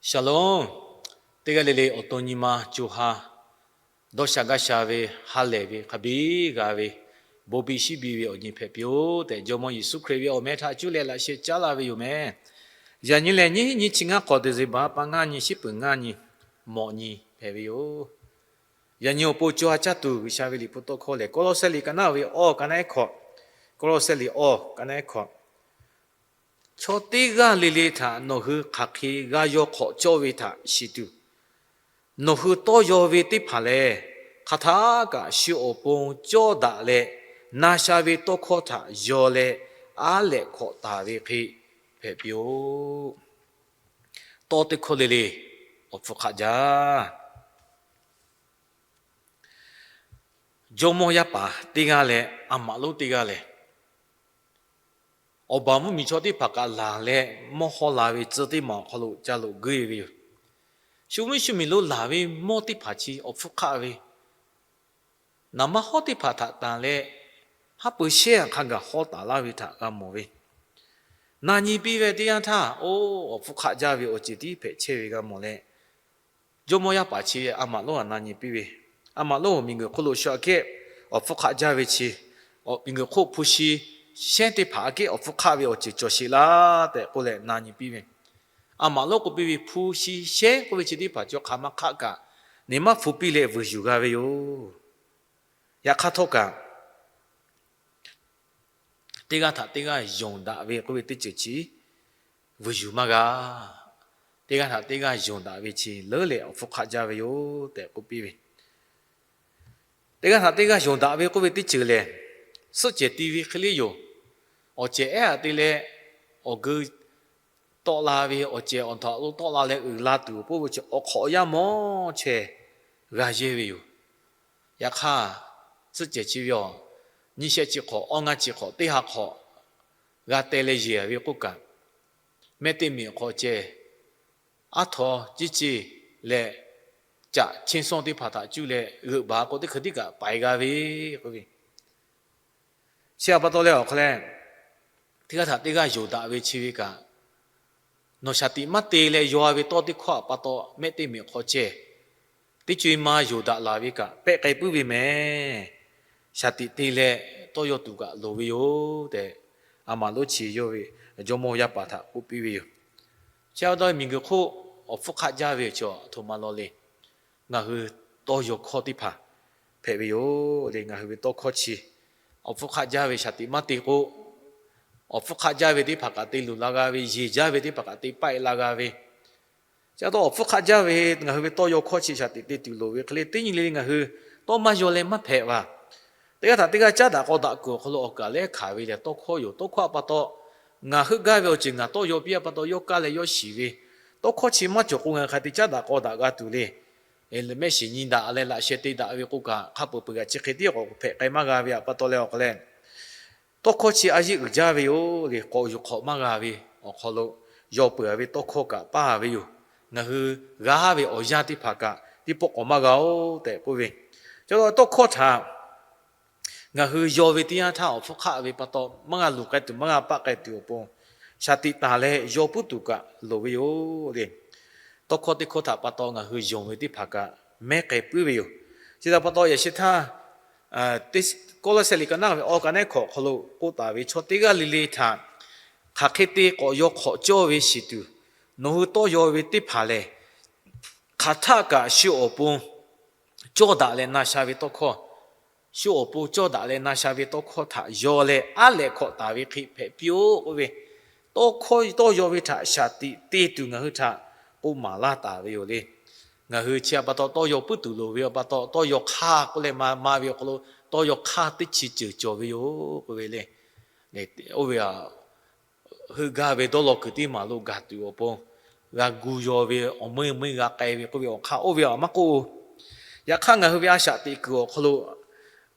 Shalom. Teˇ g'aˇ le le awˬ to nyi ma co ha dawˇ sha gaˇ sha ve, ha lehˬ ve, hk'a biˇ g'a ve, bon biˇ shiˉ biˇ ve awˬ nyi hpehꞈ piˇ-oˆ tehꞈ, Jawˇmawˇ Yeˍsuˆ Hkriꞈ ve awˬ meh htaꞈ cuˇ leh laꞈ sheh caˉ laˇ ve yoˬ meh. Yaꞈ nyi lehˬ, nyiˇ hinˉ nyiˇ chi ngaˇ k'awꞈ December pa ngaˇ nyi, shiˉ peuˍ ngaˇ nyi, mawꞈ nyi hpehꞈ ve yoˬ. Yaꞈ nyi awˬ pon co ha caˇ tuˬ G'uiˬsha ve liꞈ hpu tawˇ hkawˇ lehˬ, Kawˇlawˇsehˇ liꞈ ka naˉ ve awˇ ka naˉ ehˉ hkawꞈ, Kawˇlawˇsehˇ liꞈ awˇ ka naˉ ehˉ hkawꞈ, chaw teˇ g'aˇ le le htaꞈ nawˬ hui hk'aˬ hk'e g'a yaw hk'awꞈ cawˇ ve htaꞈ shiˍ tuˬ, nawˬ hui tawˇ yaw ve teˇ hpaˍ lehˬ, hk'aˬ htaˆ kaꞈ shu awˬ pon cawˇ daꞈ leh na sha ve tawˇ hkawˇ htaꞈ yaw leh aˉ lehꞈ hk'awꞈ taˍ ve hk'e hpehꞈ piˇ-oˆ. Tawˇ teˇ hkawˇ le le awˬ hpfuhˇ hk'aˆ jaˇ. Jawˇmawˇ yaˇ paˍ teˇ g'aˇ leh a maꞈ lonˉ teˇ g'aˇ lehˬ, awˬ baˬ mvuhˇmiˬ chaw teˇ hpaˍ kaꞈ laˬ leh mawˇ hawˇ la ve tcuh teˇ maˬ awˬ hk'aw lo ca loꞈ guˇ e ve yoˬ. Shu mvuhˇ shu miˬ lo laˬ ve mawˇ teˇ hpaˍ chi awˬ hpfuhˇ hk'aˆ ve, naˍ manˇ hawˉ teˇ hpaˍ htaꞈ tanˬ leh, haˉ pui shehˉ a hk'a gaˬ hawˉ taˍ laˇ ve htaꞈ g'a mawˬ ve, na nyi piˇ ve teˇ yanˇ htaˇ, oˇ awˬ hpfuhˇ hk'aˆ jaˇ ve awˬ ceuˬ tiˉ hpehꞈ chehˇ ve g'a mawˬ leh, jawˇmawˇ yaˇ paˍ chi a maꞈ lonˉ a na nyi piˇ ve, a maꞈ lonˉ miˬguiˬ hk'oˆ lo shu aꞈ kehˉ awˬ hpfuhˇ hk'aˆ jaˇ ve chi, miˬguiˬ hk'oˆ hpu shi shehˉ teˇ hpaˍ aꞈ kehˉ awˬ hpfuhˇ hk'aˆ ve awˬ ceuˬ cawˬ sheˍ laˇ tehꞈ k'oˆ leh na nyi piˇ ve. A maꞈ lonˉ k'oˆ piˇ ve, hpu shi shehˉ k'oˆ ve chi teˇ hpaˍ chaw hk'aˬ ma hk'aˆ kaꞈ neˬ maˇ hpu piˇ leh vuiˬ yuˬ g'a ve yoˬ. Yaꞈ hk'aˇ htawˇ kaꞈ, teˇ g'aˇ htaꞈ teˇ g'aˇ yonˍ daꞈ ve k'oˆ ve teˇ ceuˬ chi vuiˬ yuˬ maˇ g'a. Teˇ g'aˇ htaꞈ teˇ g'aˇ yonˍ daꞈ ve chi leuˉ leh awˬ hpfuhˇ hk'aˆ jaˇ ve yoˬ tehꞈ k'oˆ piˇ ve. Teˇ g'aˇ htaꞈ teˇ g'aˇ yonˍ daꞈ ve k'oˆ ve teˇ ceuˬ lehˬ, suhˆ cehˬ ti ve hk'e le yoˬ. Awˬ cehˬ ehˉ a te leh, awˬ geu tawˆ la ve, awˬ cehˬ awˬ htaꞈ lo tawˆ la leh uiˍ la tuˬ awˬ pon ve chi awˬ hk'awꞈ yaˇ mawˇ chehˇ g'a yehˇ ve yoˬ. Yaꞈ hk'aˇ, suhˆ cehˬ chi ve awˬ nyiˇ shehˆ chi hk'awꞈ, awˇ ngaˇ chi hk'awꞈ, teˇ ha hk'awꞈ g'a te leh yeˬ ve k'oˆ kaꞈ, mehˆ teˇ miˬ awˬ hk'aw ceh aˉ htaw ciˇ ciˇ leh, caꞈ chehˇ sawˇ teˇ hpaˍ htaꞈ cuˇ leh g'euꞈ baˬ k'o, teˇ hkui tiˉ kaꞈ paiˍ g'a ve k'oˆ ve, chi a pa taw leh awˬ hk'aw leh, teˇ g'aˇ htaꞈ teˇ g'aˇ yonˍ daꞈ ve chi ve kaꞈ, nawˬ shaˍ tiꞈ maˇ te leh yaw ve tawˇ teˇ hkawˇ a pa taw mehˆ teˇ miˬ hk'aw ceh teˇ co e ma yonˍ daꞈ laˬ ve kaꞈ pehˆ k'ai puiˉ ve mehˍ. Shaˍ tiꞈ te leh tawˇ yaw tuˬ kaꞈ loˍ ve yoˬ tehꞈ, a maꞈ lonˉ chi yawˇ ve jawˇmawˇ yaˇ paˍ htaꞈ k'oˆ piˇ ve yoˬ. Chi a pa taw miˬguiˬ hk'oˆ awˬ hpfuhˇ hk'aˆ jaˇ ve chi a htoꞈ ma law le. Ngaˬ hui tawˇ yaw hkawˇ teˇ hpaˍ hpehꞈ ve yoˬ le. Ngaˬ hui ve tawˇ hkawˇ chi awˬ hpfuhˇ hk'aˆ jaˇ ve shaˍ tiꞈ maˇ te k'o, awˬ hpfuhˇ hk'aˆ jaˇ ve teˇ hpaˍ kaꞈ te luˬ la g'a ve, yeˬ jaˇ ve teˇ hpaˍ kaꞈ te paiˆ la g'a ve, chi a taw awˬ hpfuhˇ hk'aˆ jaˇ ve ngaˬ hui ve tawˇ yaw hkawˇ chi shaˍ tiꞈ te tuˬ loˍ ve hk'e le, teˇ nyi le le ngaˬ hui tawˇ maˇ yaw leh maˇ hpehꞈ vaˬ. Teˇ g'aˇ htaꞈ teˇ g'aˇ caˉ daꞈ k'aw daꞈ kuiˬ awˬ hk'aw lo awˬ kaˬ lehˉ hkanˍ ve lehˬ tawˇ hkawˇ yoˬ. Tawˇ hkawˇ a pa taw, ngaˬ heuˆ gaˇ ve awˬ ceuˬ ngaˬ tawˇ yaw piˇ a pa taw yawˇ kaˇ leh yawˇ shiˍ ve, tawˇ hkawˇ chi maˇ cawˬ k'o ngaˬ hui hk'a te caˉ daꞈ k'aw daꞈ g'a tuˬ le. Mehˆ shiˍ nyi daꞈ leh laꞈ sheh te daꞈ ve k'o kaꞈ, hk'a peuˬ peuˬ g'a chi hk'e tiˉ k'awꞈ hpehꞈ k'ai maˇ g'a ve a pa taw leh awˬ hk'aw leh, tawˇ hkawˇ chi a yeˇ uiˍ jaˇ ve yoˬ le. K'awꞈ yuˬ hk'awꞈ maˇ g'a ve awˬ hk'aw lo, yaw peuˬ ve tawˇ hkawˇ kaꞈ paˇ ve yoˬ. Ngaˬ hui g'aˇ ve awˬ yanˇ teˇ hpaˍ kaꞈ teˇ pawˆ k'awꞈ maˇ g'a-oˬ tehꞈ k'oˆ ve, ca tawˇ hkawˇ htaꞈ ngaˬ hui yaw ve teˇ yanˇ htaˇ awˬ hpfuhˇ hk'aˆ ve pa taw maˇ g'a luˬ k'ai tuˬ maˇ g'a paˆ k'ai tuˬ awˬ pon, shaˍ tiꞈ taˍ leh yaw puiˉ tuˬ kaꞈ loˍ ve yoˬ le. Tawˇ hkawˇ teˇ hkawˇ htaꞈ pa taw ngaˬ hui yonˍ ve teˇ hpaˍ kaꞈ mehˉ k'ai puiˉ ve yoˬ. Chi htaꞈ pa taw yaꞈ sheh htaˇ, Kawˇlawˇsehˇ liꞈ ka naˉ ve awˬ ka naˉ hkawꞈ hk'aw lo k'oˆ taˍ ve, chaw teˇ g'aˇ le le htaꞈ hk'aˬ hk'e te k'awꞈ yaw hk'awꞈ cawˇ ve shiˍ tuˬ, nawˬ hui tawˇ yaw ve teˇ hpaˍ lehˬ, hk'aˬ htaˆ kaꞈ shu awˬ pon cawˇ daꞈ leh na sha ve tawˇ hkawˇ, shu awˬ pon cawˇ daꞈ leh na sha ve tawˇ hkawˇ htaꞈ yaw leh aˉ lehꞈ hk'awꞈ taˍ ve hk'e hpehꞈ piˇ-oˆ k'oˆ ve, tawˇ hkawˇ tawˇ yaw ve htaꞈ shaˍ tiꞈ te tuˬ ngaˬ hui htaꞈ k'oˆ maˍ laˇ taˍ ve yoˬ le. Ngaˬ hui chi a pa taw tawˇ yaw puiˉ tuˬ loˍ ve a pa taw, tawˇ yaw hk'aˇ k'oˆ leh ma ma ve awˬ hk'aw lo, tawˇ yaw hk'aˇ teˇ chi ceuˬ cawˬ ve yoˬ k'oˆ ve le. Oˇ ve a, heuˆ gaˇ ve dawˇ law kuiˬ teˇ maˬ lo gaˬ tuˬ awˬ pon, g'a gu yaw ve awˬ meuˇ meuˇ g'a k'ai ve k'oˆ ve awˬ hk'aˇ oˇ ve a maˇ k'oˆ-o. Yaꞈ hk'aˇ ngaˬ hui ve a shaꞈ teꞈ kuiˬ awˬ hk'aw lo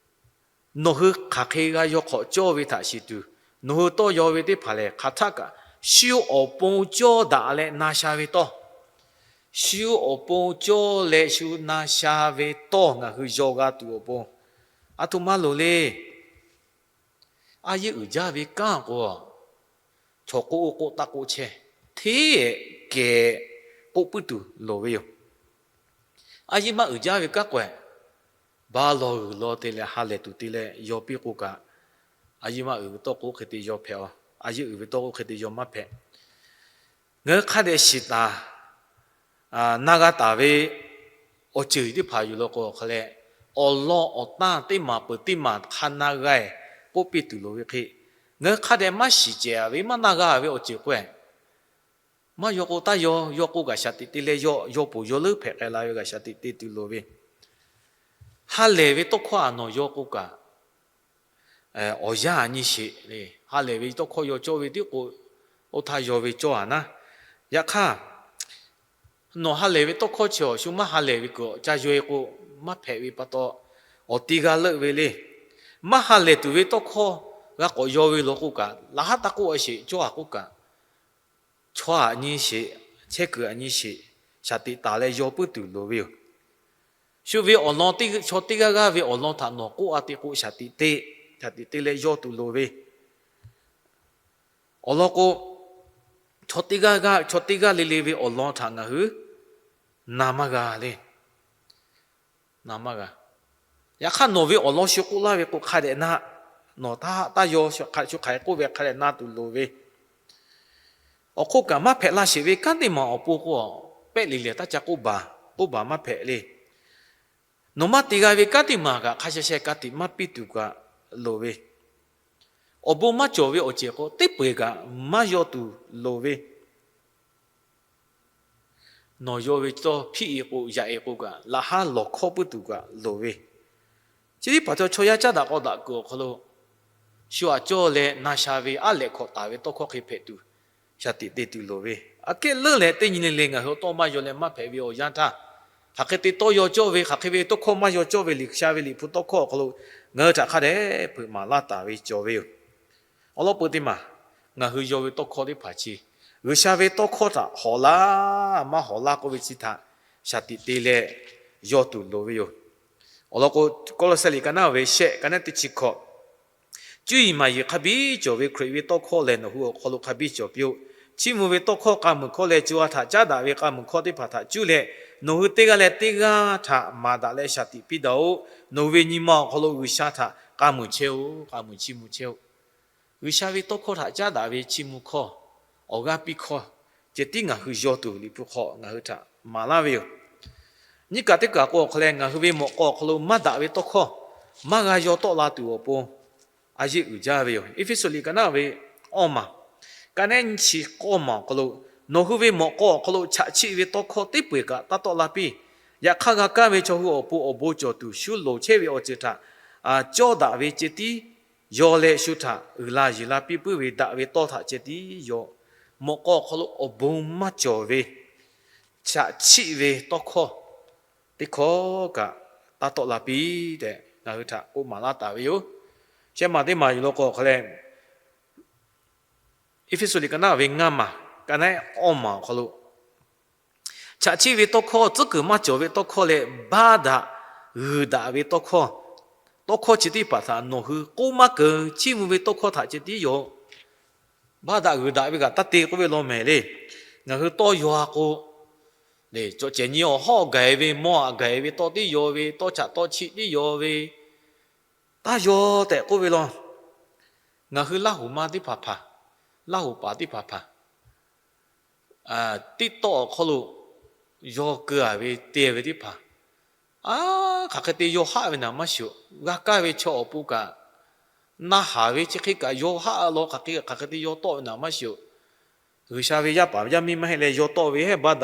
nawˬ hui hk'aˬ hk'e g'a yaw hk'awꞈ cawˇ ve htaꞈ shiˍ tuˬ, nawˬ hui tawˇ yaw ve teˇ hpaˍ lehˬ, hk'aˬ htaˆ kaꞈ shu awˬ pon cawˇ daꞈ leh na sha ve tawˇ, shu awˬ pon cawˇ leh shu na sha ve tawˇ ngaˬ hui yaw g'a tuˬ awˬ pon, aˬ htoꞈ ma loˍ le. A yeˇ uiˍ jaˇ ve kanˉ k'o, chaw k'oˆ k'oˆ taˇ k'oˆ chehˇ, hteˇ kehˬ k'oˆ puiˉ tuˬ loˍ ve yoˬ. A yeˇ maˇ uiˍ jaˇ ve kanˉ k'o, ba law g'uiˬ law te leh ha lehˬ tuˬ te leh yaw piˇ k'o kaꞈ, a yeˇ maˇ uiˍ ve tawˇ hkawˇ hk'e te yaw hpehꞈ a, a yeˇ uiˍ ve tawˇ hkawˇ hk'e te yaw maˇ hpehꞈ. Ngaˬ hui hk'a dehꞈ shiˍ taˍ na g'a taˍ ve awˬ ceuˬ teˇ hpaˍ yuˬ law k'o hk'a leh, awˬ lawn awˬ tanˇ teˇ maˬ peuˬ teˇ maˬ hk'a na g'a k'oˆ piˇ tuˬ loˍ ve hk'e, ngaˬ hui hk'a dehꞈ maˇ shiˍ cehˬ ve maˇ na g'a ve awˬ ceuˬ k'o, maˇ yaw k'o taˇ yaw, yaw k'o kaꞈ shaˍ tiꞈ te leh yaw, yaw poˬ yaw leuˉ hpehꞈ k'ai la ve kaꞈ shaˍ tiꞈ te tuˬ loˍ ve. Ha lehˬ ve tawˇ hkawˇ a nawˬ yaw k'o kaꞈ, awˬ yanˇ a nyi sheˍ le. Ha lehˬ ve tawˇ hkawˇ yaw cawˇ ve tiˉ k'o, oˇ htaˇ yaw ve cawˇ a naˉ. Yaꞈ hk'aˇ, nawˬ ha lehˬ ve tawˇ hkawˇ chi awˬ shu maˇ ha lehˬ ve kuiˬ awˬ ca yaw e k'o, maˇ hpehꞈ ve pa taw, awˬ ti g'a leuˆ ve le. Maˇ ha lehˬ tuˬ ve tawˇ hkawˇ g'a k'awꞈ yaw ve law k'o kaꞈ, laꞈ haˉ taˇ k'oˆ a sheˍ, cawˇ a k'oˆ kaꞈ, chaw a nyi sheˍ, chehˇ kuiˬ a nyi sheˍ, shaˍ tiꞈ taˍ leh yaw puiˉ tuˬ loˍ ve yoˬ. Shu ve awˬ lawn, chaw teˇ g'aˇ g'aˇ ve awˬ lawn htaꞈ nawˬ k'oˆ a te k'o, shaˍ tiꞈ te, shaˍ tiꞈ te leh yaw tuˬ loˍ ve. Awˬ lawn k'o, chaw teˇ g'aˇ g'aˇ, chaw teˇ g'aˇ le le ve awˬ lawn htaꞈ ngaˬ hui na maˇ g'a le. Na maˇ g'a. Yaꞈ hk'aˇ, nawˬ ve awˬ lawn shu k'oˆ laˇ ve k'o, hk'a dehꞈ na, nawˬ htaˇ taˇ yaw, shu hk'aˬ hk'e k'oˆ ve hk'a dehꞈ na tuˬ loˍ ve. Awˬ hk'oˆ kaꞈ, maˇ hpehꞈ la sheˍ ve kanˉ teˇ maˬ awˬ pon k'o, pehˆ le lehˬ taˇ ca k'oˆ baˬ, k'oˆ baˬ maˇ hpehꞈ le. Nawˬ maˇ te g'a ve kanˉ teˇ maˬ kaꞈ hk'a sha sha ka tiꞈ maˇ piˇ tuˬ kaꞈ loˍ ve. Awˬ bon maˇ cawˬ ve awˬ ceuˬ k'o, teˇ peu eˬ kaꞈ maˇ yaw tuˬ loˍ ve. Nawˬ yaw ve tawˇ hpiˆ e k'o, yaꞈ e k'o kaꞈ, laꞈ haˉ lawˬ hkawˇ puiˉ tuˬ kaꞈ loˍ ve. Chi teˇ hpaˍ chaw, chaw yaˇ caˉ daꞈ k'aw daꞈ kuiˬ awˬ hk'aw lo shu aꞈ cawˇ leh na sha ve aˉ lehꞈ hkawꞈ taˍ ve tawˇ hkawˇ hk'e hpehꞈ tuˬ, shaˍ tiꞈ te tuˬ loˍ ve. Aꞈ kehˉ leuˉ leh teˇ nyi le le ngaˬ hui awˬ tawˇ maˇ yaw leh maˇ hpehꞈ ve awˬ yanˇ htaˇ, hk'aˬ hk'e te tawˇ yaw cawˇ ve, hk'aˬ hk'e ve tawˇ hkawˇ maˇ yaw cawˇ ve, G'uiˬsha ve liꞈ hpu tawˇ hkawˇ awˬ hk'aw lo ngaˬ hui htaꞈ hk'a dehꞈ hpeuꞈ maˍ laˇ taˍ ve cawˬ ve yoˬ. Awˬ lawn peu teˇ maˬ, ngaˬ hui yaw ve tawˇ hkawˇ teˇ hpaˍ chi G'uiˬsha ve tawˇ hkawˇ htaꞈ hawꞈ laˇ maˇ hawꞈ laˇ k'oˆ ve chi htaꞈ shaˍ tiꞈ te leh yaw tuˬ loˍ ve yoˬ. Awˬ lawn k'o, Kawˇlawˇsehˇ liꞈ ka naˉ ve shehˆ, ka naˉ teˇ chi hkawꞈ, cuˇ yiˍ maˍ yiˍ hk'a biˇ cawˬ ve Hkriꞈ ve tawˇ hkawˇ lehˬ, nawˬ hui awˬ hk'aw lo hk'a biˇ cawˬ piˇ-oˆ. Chiˇ mvuh ve tawˇ hkawˇ k'a muiˬ hkawˇ leh co ha htaꞈ caˉ daꞈ ve k'a muiˬ hkawˇ teˇ hpaˍ htaꞈ cuˇ leh, nawˬ hui teˇ g'aˇ leh teˇ g'aˇ htaꞈ maˍ daꞈ leh shaˍ tiꞈ piˇ daꞈ-oꞈ. Nawˬ hui ve nyi ma awˬ hk'aw lo G'uiˬsha htaꞈ k'a muiˬ chehˇ-oˆ, k'a muiˬ chiˇ mvuh chehˇ-oˆ. G'uiˬsha ve tawˇ hkawˇ htaꞈ caˉ daꞈ ve chiˇ mvuh hkawˇ, awˬ g'aˇ piˇ hkawˇ, ceh tiˉ ngaˬ hui yaw tuˬ liꞈ hpu hk'aw ngaˬ hui htaꞈ maˍ laˇ ve yoˬ. Nyiˇ kaꞈ teˇ kaꞈ k'o awˬ hk'aw leh, ngaˬ hui ve mawꞈ k'aw awˬ hk'aw lo maˇ daꞈ ve tawˇ hkawˇ maˇ g'a yaw tawˆ la tuˬ awˬ pon a yeˇ uiˍ jaˇ ve yoˬ. Eˇfeˇsuꞈ liꞈ ka naˉ ve awˇ maˬ, ka naˉ nyiˇ chi k'awˇ maˬ awˬ hk'aw lo, nawˬ hui ve mawꞈ k'aw awˬ hk'aw lo chaꞈ chiˆ ve tawˇ hkawˇ teˇ peu eˬ kaꞈ taˇ tawˆ la piˇ. Yaꞈ hk'aˇ, g'a kaˇ ve chaw hui awˬ pon awˬ bon cawˬ tuˬ shu loˍ chehˇ ve awˬ ceuˬ htaꞈ cawˇ daꞈ ve ceh tiˉ yaw leh, shu htaꞈ uiˍ la yeˬ la piˇ puiˉ ve daꞈ ve tawˇ htaꞈ ceh tiˉ yaw. Mawꞈ k'aw awˬ hk'aw lo awˬ bon maˇ cawˬ ve chaꞈ chiˆ ve tawˇ hkawˇ teˇ hkawˇ kaꞈ taˇ tawˆ la piˇ tehꞈ ngaˬ hui htaꞈ k'oˆ maˍ laˇ taˍ ve yoˬ. Shehˆ maˬ teˇ maˬ yuˬ law k'o awˬ hk'aw leh, Eˇfeˇsuꞈ liꞈ ka naˉ ve ngaˇ maˬ, ka naˉ awˇ maˬ awˬ hk'aw lo, chaꞈ chiˆ ve tawˇ hkawˇ, tcuhˉ kuiˬ maˇ cawˬ ve tawˇ hkawˇ leh baˆ daꞈ g'uiˬ daꞈ ve tawˇ hkawˇ, tawˇ hkawˇ chi teˇ hpaˍ htaꞈ nawˬ hui k'oˆ maˇ keunˍ. Chiˇ mvuh ve tawˇ hkawˇ htaꞈ ceh tiˉ yaw. Baˆ daꞈ g'uiˬ daꞈ ve kaꞈ taˇ te k'oˆ ve law mehˍ le. Ngaˬ hui tawˇ yaw a k'o, cawꞈ cehˬ nyi awˬ hawˉ gaˬ ve, mawˇ aꞈ gaˬ ve tawˇ tiˉ yaw ve, tawˇ chaꞈ tawˇ chiˆ tiˉ yaw ve, taˇ yaw tehꞈ k'oˆ ve law. Ngaˬ hui Laˇ huˍ ma teˇ hpaˍ hpaˍ, Laˇ huˍ paˍ teˇ hpaˍ hpaˍ, tiˇ tawˆ awˬ hk'aw lo yaw keu a ve te ve teˇ hpaˍ, a, hk'aˬ hk'e te yaw haˆ ve naˍ maˇ shiˍ-oꞈ. G'a kaˇ ve chaw awˬ pon kaꞈ, na haˍ ve chi hk'e kaꞈ yaw haˆ law, hk'aˬ hk'e hk'aˬ hk'e te yaw tawˆ ve naˍ maˇ shiˍ-oꞈ. G'uiˬsha ve yaˇ paˍ yaˇ miˇ maˇ heˆ leh yaw tawˆ ve hehˉ, baˆ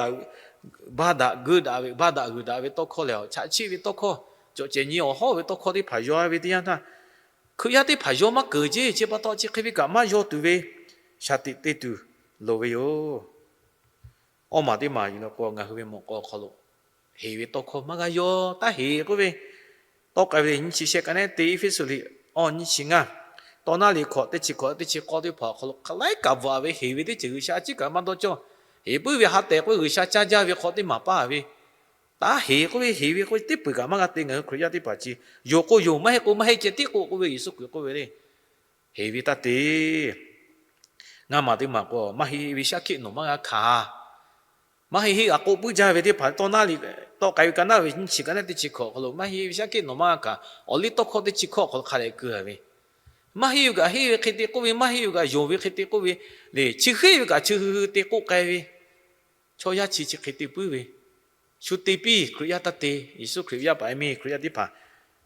daꞈ g'uiˬ daꞈ ve, baˆ daꞈ g'uiˬ daꞈ ve tawˇ hkawˇ lehˬ, chaꞈ chiˆ ve tawˇ hkawˇ, cawꞈ cehˬ nyi awˬ hawˉ ve tawˇ hkawˇ teˇ hpaˍ yaw ve teˇ yanˇ htaˇ, Hkriꞈ yaˇ teˇ hpaˍ yaw maˇ keunˍ jeˇ, chi pa taw chi hk'e ve kaꞈ maˇ yaw tuˬ ve shaˍ tiꞈ te tuˬ loˍ ve yoˬ. Awˇ maˬ teˇ maˬ yuˬ law k'o, ngaˬ hui ve mawꞈ k'aw awˬ hk'aw lo heˍ ve tawˇ hkawˇ maˇ g'a yaw, taˇ heˍ k'oˆ ve. Tawˆ k'ai ve teˇ nyiˇ chi shehˆ, ka naˉ te Eˇfeˇsuꞈ liꞈ awˇ nyiˇ chi ngaˇ, tawˇ naˉ liꞈ hkawꞈ teˇ chi hkawꞈ teˇ chi k'awˇ teˇ hpaˍ awˬ hk'aw lo hk'a laiˉ kaꞈ bvuhꞈ a ve, heˍ ve teˇ ceuˬ G'uiˬsha a ciˉ kaꞈ maˇ dawˇ cawˇ. Heˍ puiˉ ve ha tehꞈ k'oˆ ve, G'uiˬsha caˇ jaˇ ve hk'aw teˇ maˍ paˇ ve, taˇ heˍ k'oˆ ve, heˍ ve k'oˆ ve teˇ peuˬ kaꞈ maˇ g'a te. Ngaˬ hui Hkriꞈ yaˇ teˇ hpaˍ chi, yoˬ k'o yoˬ, maˇ heˆ k'o maˇ heˆ ceh tiˉ k'oˆ k'oˆ ve Yeˍsuˆ Hkriꞈ k'oˆ ve le. Heˍ ve taˇ te. Ngaˇ maˬ teˇ maˬ k'o, maˇ heˆ ve shaˉ hkiˆ nawˬ maˇ g'a hkanˍ. Maˇ heˆ heˆ kaꞈ k'oˆ puiˉ jaˇ ve teˇ hpaˍ tawˇ naˉ liꞈ, tawˆ k'ai ve ka naˉ ve nyiˇ chi ka naˉ teˇ chi hkawꞈ awˬ hk'aw lo, maˇ heˆ ve shaˉ hkiˆ nawˬ maˇ kaꞈ awˬ liˇ tawˇ hkawˇ teˇ chi hkawˇ awˬ hk'aw lo hk'a dehꞈ keu a ve, maˇ heˆ ve kaꞈ heˆ ve hk'e te k'oˆ ve, maˇ heˆ ve kaꞈ yonˍ ve hk'e te k'oˆ ve, le chi heˆ ve kaꞈ chi hui hui te k'oˆ k'ai ve, chaw yaˇ chi chi hk'e te puiˉ ve, shu te piˇ Hkriꞈ yaˇ taˇ te. Yeˍsuˆ Hkriꞈ ve yaˇ paˍ yaˇ miˇ Hkriꞈ yaˇ teˇ hpaˍ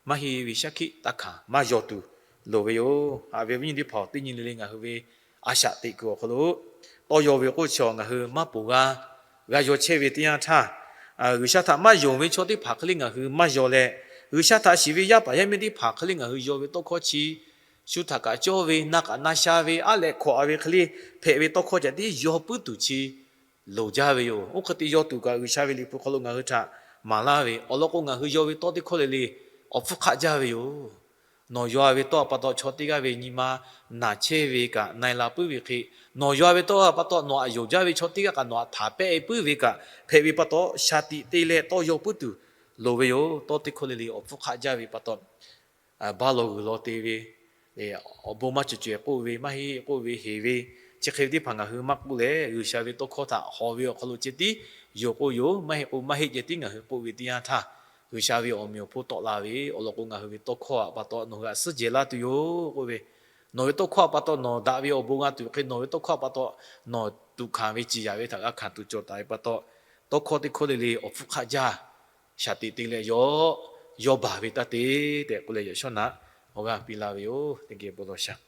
maˇ heˆ ve shaˉ hkiˆ taˇ hkanˍ, maˇ yaw tuˬ loˍ ve yoˬ. Haꞈ ve awˬ viˉ nyi teˇ hpaˍ, teˇ nyi le le ngaˬ hui ve a shaꞈ teꞈ kuiˬ awˬ hk'aw lo tawˇ yaw ve k'oˆ chi ngaˬ hui maˇ poˬ g'a, g'a yaw chehˇ ve teˇ yanˇ htaˇ, G'uiˬsha htaꞈ maˇ yonˍ ve chaw teˇ hpaˍ hk'e le ngaˬ hui maˇ yaw leh, G'uiˬsha htaꞈ shiˍ ve yaˇ paˍ yaˇ miˇ teˇ hpaˍ hk'e le ngaˬ hui yaw ve tawˇ hkawˇ chi shu htaꞈ kaꞈ cawˇ ve, na kaꞈ na sha ve, aˉ leh hkawꞈ a ve hk'e le hpehꞈ ve tawˇ hkawˇ ca tiˉ yaw puiˉ tuˬ chi loˍ jaˇ ve yoˬ. Oˇ hk'e te yaw tuˬ kaꞈ G'uiˬsha ve Liꞈ hpu hk'aw lo ngaˬ hui htaꞈ maˍ laˇ ve awˬ lawn k'o, ngaˬ hui yaw ve tawˇ teˇ hkawˇ le le awˬ hpfuhˇ hk'aˆ jaˇ ve yoˬ. Nawˬ yaw ve tawˇ pa taw chaw teˇ g'aˇ ve nyi ma naˬ chehˇ ve kaꞈ na-e la puiˉ ve hk'e, nawˬ yaw ve tawˇ pa taw nawˬ htaꞈ yonˍ jaˇ ve chaw teˇ g'aˇ kaꞈ nawˬ htaꞈ htaˍ pehˆ e puiˉ ve kaꞈ hpehꞈ ve pa taw, shaˍ tiꞈ te leh tawˇ yaw puiˉ tuˬ loˍ ve yoˬ. Tawˇ teˇ hkawˇ le le awˬ hpfuhˇ hk'aˆ jaˇ ve pa taw, baˆ law g'uiˬ law te ve, awˬ bon maˇ cawˬ cawehˬ k'oˆ ve, maˇ heˆ k'oˆ ve, heˍ ve, chi hk'e ve teˇ hpaˍ ngaˬ hui maˇ k'oˆ leh, G'uiˬsha ve tawˇ hkawˇ htaꞈ hawˍ ve awˬ hk'aw lo ceh tiˉ yonˍ k'o yonˍ, maˇ heˆ k'o maˇ heˆ ceh tiˉ ngaˬ hui k'oˆ ve teˇ yanˇ htaˇ, G'uiˬsha ve awˬ meꞈ awˬ hponˇ tawˆ la ve awˬ lawn k'o, ngaˬ hui ve tawˇ hkawˇ htaꞈ pa taw nawˬ hui htaꞈ suhˉ jehˬ laˇ tuˬ yoˬ k'oˆ ve, nawˬ ve tawˇ hkawˇ htaꞈ pa taw nawˬ daꞈ ve awˬ bon g'a tuˬ hk'e, nawˬ ve tawˇ hkawˇ htaꞈ pa taw nawˬ tuꞈ hkanˍ ve ciˍ yanˍ ve htaꞈ g'a hkanˍ tuˬ cawˬ taˍ ve pa taw, tawˇ hkawˇ teˇ hkawˇ le le awˬ hpfuhˇ hk'aˆ jaˇ, shaˍ tiꞈ te leh yaw, yaw baˬ ve taˇ te tehꞈ k'oˆ leh, yaꞈ shawˉ naꞈ awˬ g'aˇ piˇ laˇ ve yoˬ. Teˇ geh bon lawˬ shaˍ.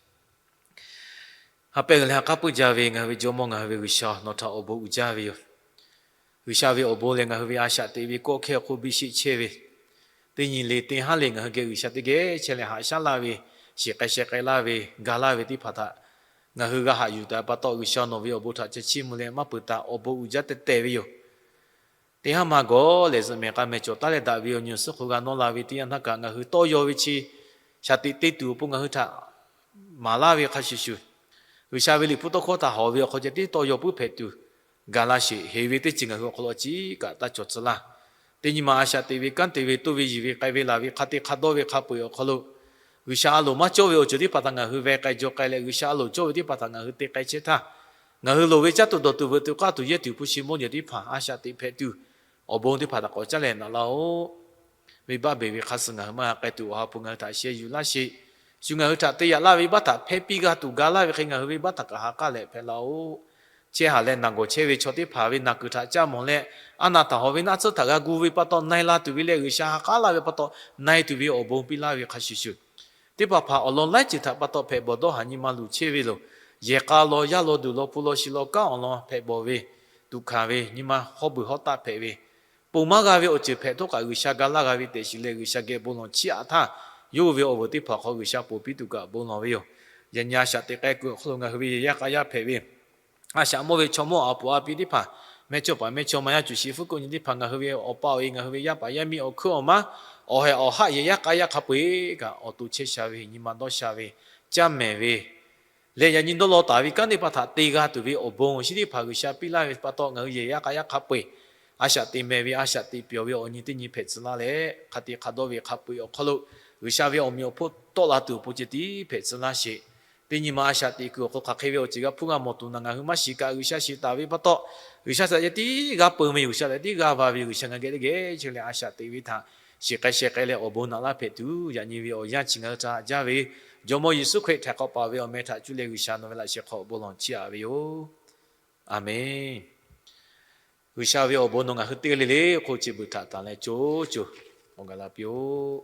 Ha pehˇ g'uiˬ leh ha k'aˉ puiˉ jaˇ ve ngaˬ hui ve Jawˇmawˇ, ngaˬ hui ve G'uiˬsha, nawˬ htaꞈ awˬ bon uiˍ jaˇ ve yoˬ. G'uiˬsha ve awˬ bon lehˬ, ngaˬ hui ve a shaꞈ teꞈ ve kawˆ hkehˇ awˬ hk'oˆ biˇ sheˆ chehˇ ve, teˇ nyi le teˇ haˉ le ngaˬ hui geh G'uiˬsha teˇ geh chehˇ leh haꞈ shaˉ laˇ ve, shiˍ k'ai sheh k'ai laˇ ve, ga laˇ ve teˇ hpaˍ htaꞈ ngaˬ hui g'a haꞈ yuˬ taˍ ve pa taw, G'uiˬsha nawˬ ve awˬ bon htaꞈ ca chiˇ mvuh leh maˇ peuˬ taˍ awˬ bon uiˍ jaˇ teh teh ve yoˬ. Teˇ haˉ ma gawˬ lehˬ, zuhꞈ mehˍ k'a mehˍ cawˬ taˉ leh daꞈ ve awˬ nyi awˬ suhˉ hk'aw g'a nawˇ la ve teˇ yanˇ htaˇ kaꞈ, ngaˬ hui tawˇ yaw ve chi shaˍ tiꞈ te tuˬ awˬ pon ngaˬ hui htaꞈ maˍ laˇ ve hk'a shuˍ shuˍ, G'uiˬsha ve Liꞈ hpu tawˇ hkawˇ htaꞈ hawˍ ve awˬ hk'aw ceh tiˉ tawˇ yaw puiˉ hpehꞈ tuˬ ga laˇ sheˍ. Heˍ ve teˇ ceuˬ ngaˬ hui awˬ hk'aw lo a ciˉ kaꞈ taˇ cawˬ tcuh laˇ. Teˇ nyi ma a shaꞈ teꞈ ve, kanˉ te ve, toˇ ve, yiˬ ve, k'ai ve, laˬ ve, hk'a te hk'a dawˇ ve hk'a peu-eˬ awˬ hk'aw lo, G'uiˬsha a loˍ maˇ cawˇ ve awˬ ceuˬ teˇ hpaˍ htaꞈ ngaˬ hui veh k'ai jaw k'ai leh, G'uiˬsha a loˍ cawˇ ve teˇ hpaˍ htaꞈ ngaˬ hui te k'ai chehˇ htaˇ, ngaˬ hui loˍ ve caˇ tuˬ dawˬ tuˬ veuꞈ tuˬ k'aˇ tuˬ yehˇ tuˬ hpu shi mawˇ nyi teˇ hpaˍ a shaꞈ teꞈ hpehꞈ tuˬ, awˬ bon teˇ hpaˍ htaꞈ k'awꞈ caˉ leh naꞈ laˇ-oˆ. Venˇbaˆ beˬ ve hk'a suh ngaˬ hui maˇ g'a k'ai tuˬ, awˬ ha hpu ngaˬ hui htaꞈ sheh yuˬ laˇ sheˍ. Shu ngaˬ hui htaꞈ te yaꞈ laˇ ve baˆ htaꞈ hpehˇ piˇ g'a tuˬ ga laˇ ve hk'e, ngaˬ hui ve baˆ htaꞈ kaꞈ ha k'aˉ leh hpehꞈ laˇ-oˆ. Chehˇ haˍ leh naˬ gawˬ chehˇ ve chaw teˇ hpaˍ ve naˬ kuiˬ htaꞈ caˇ mawˬ leh, aˉ naˆ htaꞈ hawˍ ve naˆ tsuhˇ htaꞈ g'a gu ve pa taw na-e la tuˬ ve leh, G'uiˬsha ha k'aˉ laˇ ve pa taw na-e tuˬ ve awˬ bon piˇ laˇ ve hk'a shuˍ shuˍ, teˇ hpaˍ hpaˍ awˬ lawn laiˉ ceuˬ htaꞈ pa taw hpehꞈ bawˬ dawˇ haˍ nyi ma luˬ chehˇ ve loˬ. Yehˬ k'a law, yaˇ law, duˬ law, hpu law, shi law, kanˉ awˬ lawn hpehꞈ bawˬ ve, tuꞈ hkanˍ ve, nyi ma hawˉ beuˬ hawˉ taˆ hpehꞈ ve, ponˬ maˇ g'a ve awˬ ceuˬ hpehꞈ htawˇ kaꞈ, G'uiˬsha ga laˇ g'a ve tehꞈ shiˍ leh, G'uiˬsha geh bon lawˬ chiˇ aꞈ htaˇ, yawˇ hui ve awˬ veuˬ teˇ hpaˍ hk'aw G'uiˬsha ponˬ piˇ tuˬ kaꞈ bon lawˬ ve yoˬ. Yaꞈ nyi a shaꞈ teꞈ k'ai kuiˬ awˬ hk'aw lo ngaˬ hui ve yehˬ yaˇ k'a yaˇ hpehꞈ ve, a shaꞈ mawˇ ve chaw mawˇ a puˍ a pi teˇ hpaˍ, mehˇchawˇ paˍ mehˇchawˇma, yaˇ cuˬ shiˍ fuˉ kuˆ nyi teˇ hpaˍ, ngaˬ hui ve awˬ pa awˬ e, ngaˬ hui ve yaˇ paˍ yaˇ miˇ awˬ hkuiˉ awˬ maˉ, awˬ heh awˬ haˆ yehˬ yaˇ k'a yaˇ hk'a peu-eˬ kaꞈ, awˬ to chehˇ sha ve, nyi ma dawˇ sha ve, caˇ mehˍ ve, leh yaꞈ nyi dawˇ law taˍ ve kanˉ teˇ hpaˍ htaꞈ te g'a tuˬ ve awˬ bon awˬ shinˉ teˇ hpaˍ G'uiˬsha piˇ laˇ ve pa taw, ngaˬ hui yehˬ yaˇ k'a yaˇ hk'a peu-eˬ a shaꞈ teꞈ mehˍ ve, a shaꞈ teꞈ pyawˬ ve awˬ nyi teˇ nyi hpehꞈ tcuh laˇ leh, hk'a te hk'a dawˇ ve hk'a peu-eˬ awˬ hk'aw lo G'uiˬsha ve awˬ meꞈ awˬ hponˇ tawˆ la tuˬ awˬ pon ceh tiˉ hpehꞈ tcuh laˇ sheˍ. Teˇ nyi ma a shaꞈ teꞈ kuiˬ awˬ hk'aw lo hk'aˬ hk'e ve awˬ ceuˬ g'a hpuˇ g'a mawˬ tuˬ naˬ, ngaˬ hui maˇ shiˍ kaꞈ G'uiˬsha shiˍ taˍ ve pa taw, G'uiˬsha htaꞈ ceh tiˉ g'a peu meh, G'uiˬsha htaꞈ tiˉ g'a va ve, G'uiˬsha ngaˬ geh teˇ geh chehˇ leh a shaꞈ teꞈ ve htaꞈ shiˍ k'ai sheh k'ai leh awˬ bon naꞈ laˇ hpehꞈ tuˬ, yaꞈ nyi ve awˬ yanˇ chi ngaˬ hui htaꞈ jaˇ ve Jawˇmawˇ Yeˍsuˆ Hkriꞈ htaiˍ hk'awꞈ paˍ ve awˬ meh htaꞈ cuˇ leh G'uiˬsha nawˬ ve laꞈ sheh hk'aw bon lawˬ chiˇ aꞈ ve yoˬ. Aˬmenˍ. G'uiˬsha ve awˬ bon nawˬ ngaˬ hui teˇ g'aˇ le le hk'oˆ chi beuꞈ htaꞈ tanˬ leh co co awˬ gaˬ la piˇ-oˆ.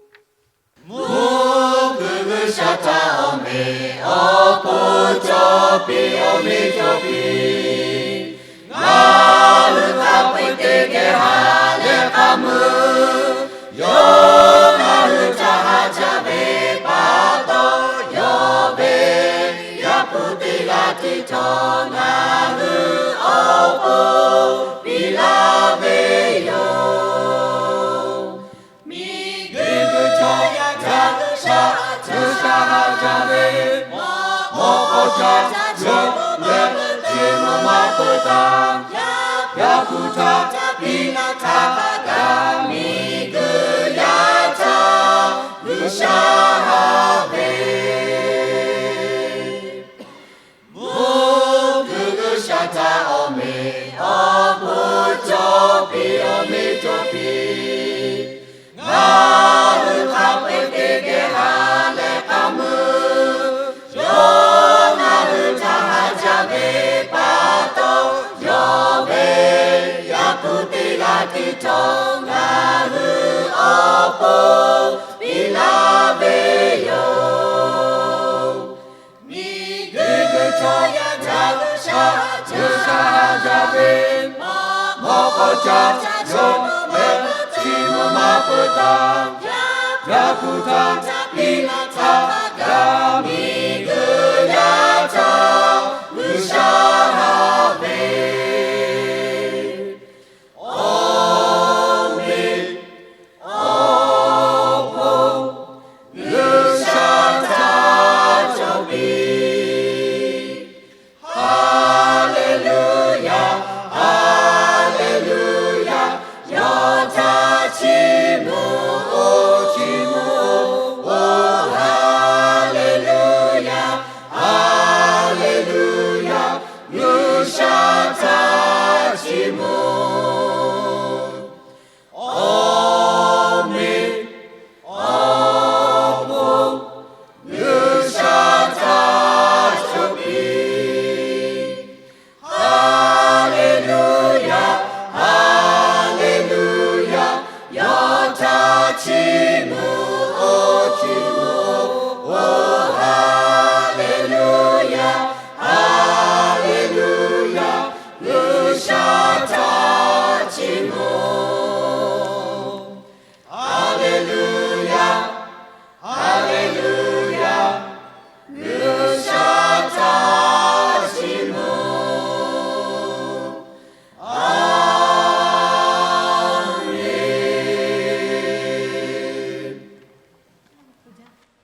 Mvuhˇ kuiˬ G'uiˬsha htaꞈ awˬ meꞈ awˬ hponˇ cawˬ piˇ, awˬ meꞈ cawˬ piˇ. Ngaˬ hui hk'a peu-eˬ teˇ geh ha leh k'a meuˇ, yawˇ ngaˬ hui htaꞈ haꞈ jaˇ ve pa taw, yawˇ ve Yaˇ hpu teˇ g'aˇ tiˉ htawˇ ngaˬ hui awˬ pon piˇ laˇ ve yoˬ. Miˬguiˬ chaw yaˇ htaꞈ G'uiˬsha haꞈ jaˇ ve, mawꞈ k'aw htaꞈ cawˬ leh, teˇ moˍ maˇ peuˬ taˍ. Yaˇ hpu htaꞈ piˇ laˇ htaˇ kaꞈ, miˬguiˬ yaˇ htaꞈ G'uiˬsha haꞈ ve, mvuhˇ kuiˬ G'uiˬsha htaꞈ awˬ meꞈ awˬ hponˇ Ngaˬ hui awˬ pon piˇ laˇ ve yoˬ. Miˬguiˬ chaw yaˇ G'uiˬsha, G'uiˬsha haꞈ jaˇ ve, mawˇ k'aw ca yawˇ leh chi mvuhˇ maˇ peuˬ htaˇ, yaˇ hpu htaˇ piˇ laˇ htaˇ kaꞈ miˬguiˬ